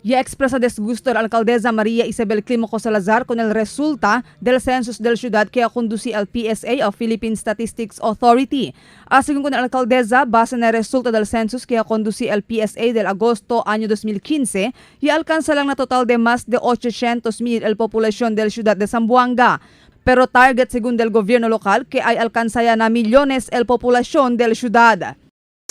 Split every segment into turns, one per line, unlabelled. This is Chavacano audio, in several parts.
Ya expresa desgusto la alcaldesa María Isabel Climaco Salazar con el resulta del census del ciudad que conduce al PSA o Philippine Statistics Authority. Así con la alcaldesa, base na resulta del census que conduce el PSA del agosto año 2015 y alcanza lang na total de más de 800,000 el población del ciudad de Zamboanga. Pero target según del gobierno local que ay alcanza ya na millones el población del ciudad.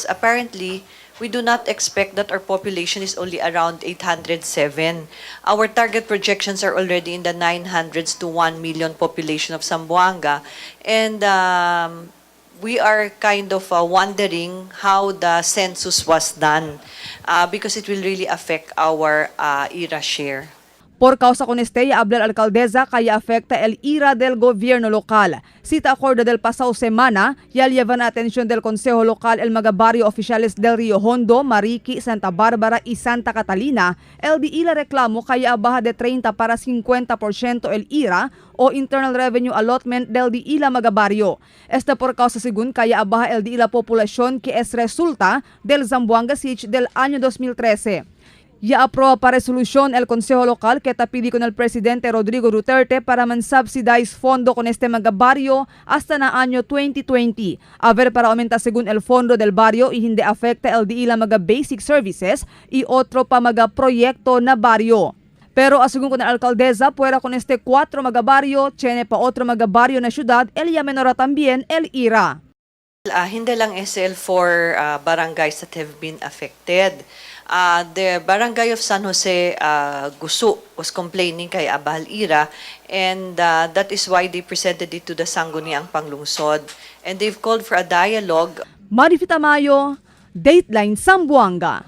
Apparently, we do not expect that our population is only around 807. Our target projections are already in the 900s to 1 million population of Zamboanga. And we are kind of wondering how the census was done because it will really affect our IRA share.
Por causa con este, habla la alcaldesa que afecta el IRA del gobierno local. Cita acuerdo del pasado semana, ya llevan a atención del Consejo Local el mga barrio oficiales del Río Hondo, Mariki, Santa Bárbara y Santa Catalina, el di ila reclamo kaya baja de 30 para 50% el IRA o Internal Revenue Allotment del di ila mga barrio. Esta por causa según kaya baja el di ila población que es resulta del Zamboanga Siege del año 2013. Ya aproba pa resolución el Consejo Local que tapidi con el presidente Rodrigo Duterte para man subsidize fondo con este mga barrio hasta na año 2020. A ver para aumentar según el fondo del barrio y hindi afecta el di ila mga basic services y otro pa mga proyecto na barrio. Pero asegún con el alcaldesa, puera con este cuatro mga barrio, tiene pa otro mga barrio na ciudad, el ya menora también el IRA.
Hindi lang SL for barangays that have been affected. The barangay of San Jose Gusu was complaining kay abaha el IRA, and that is why they presented it to the Sangguniang Panglungsod. And they've called for a dialogue.
Marifi Tamayo, Dateline Zamboanga.